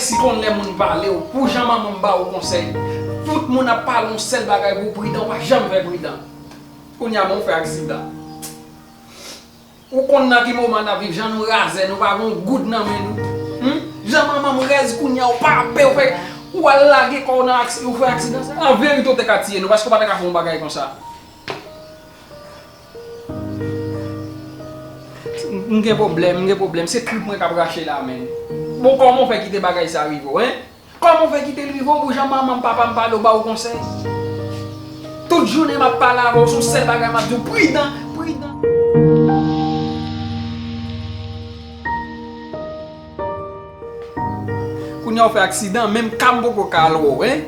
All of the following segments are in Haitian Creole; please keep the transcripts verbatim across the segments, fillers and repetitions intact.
Si konn lè moun pale w, pou jan manman m ba w konsèy, tout moun ap pale yon sèl bagay pou w pridan, w pa janm fè pridan. Kounye a, men w fè aksidan. Ou konn nan ki moman n ap viv, jan nou razè, nou pa gen yon goud nan men nou. Hmm? Jan manman m rèz kounye a, ou pa pè, ou fè, ou al lage kò w nan aksi-, ou fè aksidan sa. An verite, ou te ka tiye nou, paske ou pa ta ka fè yon bagay konsa. M gen pwoblèm, m gen pwoblèm. Se trip mwen k ap rache la, menn. Bon, kòman w fè kite bagay sa rive w, en? Kòman w fè kite l rive w pou jan manman m, papa m pale w, ba w konsèy? Tout jounen m ap pale avè w, se yon sèl bagay m ap di w, pridan, pridan. Kounye a w fè aksidan, menm ka m poko ka al wè w, en?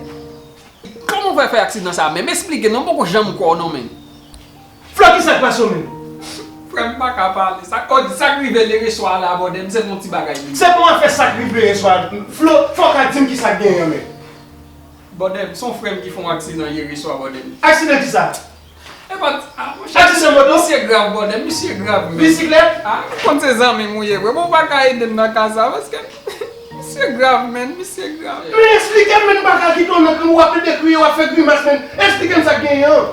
Kòman w fè fè aksidan sa menm? Esplike non, m poko janm kwè w non menm. Flo, kisa k pase w menm? Frè m pa ka pale. Sa, oh, sa k rive l yè swa la, bòdè m, se yon ti bagay li. Se pa yon afè sa k rive yè swa. Flo, fò w ka di m kisa k genyen menm. Bòdè m, se yon frè m ki fè yon aksidan yè swa, bòdè m. Aksidan kisa? E pa, ah, monchè, aksidan moto? Misye grav, bòdè m, misye grav, menm. Bisiklèt? Ah, m konn se zanmi m ou ye, vre. Bon, ou pa ka ede m nan ka sa, paske misye grav, menn, misye grav. Men esplike m, menn, m pa ka kite w nan krim, w ap plede kriye, w ap fè grimas, menn. Esplike m sa k genyen an.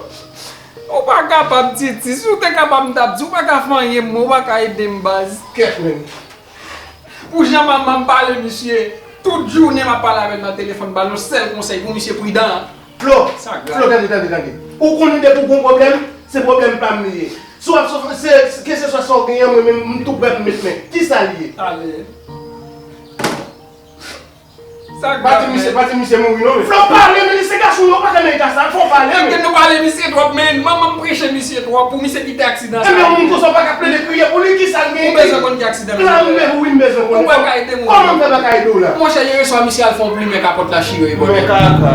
Ou pa kapab, Titi. Si w te kapab, m t ap di w. Ou pa ka fè anyen, mwen, ou pa ka ede m, baz. Kèt, menn. Pou jan manman m pale, misye, tout jounen m ap pale avè l nan telefòn, ba l yon sèl konsèy pou misye pridan. Flo, sa grav. Flo, tande, tande, tande. Ou konnen depi w gon pwoblèm, se pwoblèm pa m li ye. Si w ap soufri, se, keseswa sa w genyen, mwen menm, m tou prè pou m met men. Kisa l ye? Ale. Sa grav, pa di misye, men. Pa di misye mouri non, men. Flo, pale, men li se gason, yo pa ka nan eta sa, fò w pale, men. Ebyen, nou pale misye twòp, men manman m preche misye twòp, pou misye kite aksidan sa. Ebyen, yon moun konsa w pa ka plede kriye pou li, kisa l genyen? Ou bezwen konn ki aksidan misye fè? La, m bezwen, wi, m bezwen konnen. Ou pa ka ede m? Kòman m fè pa ka ede w la? Monchè, yè swa misye al fè yon plimen kapòt la chire, bòdè. Men kaka.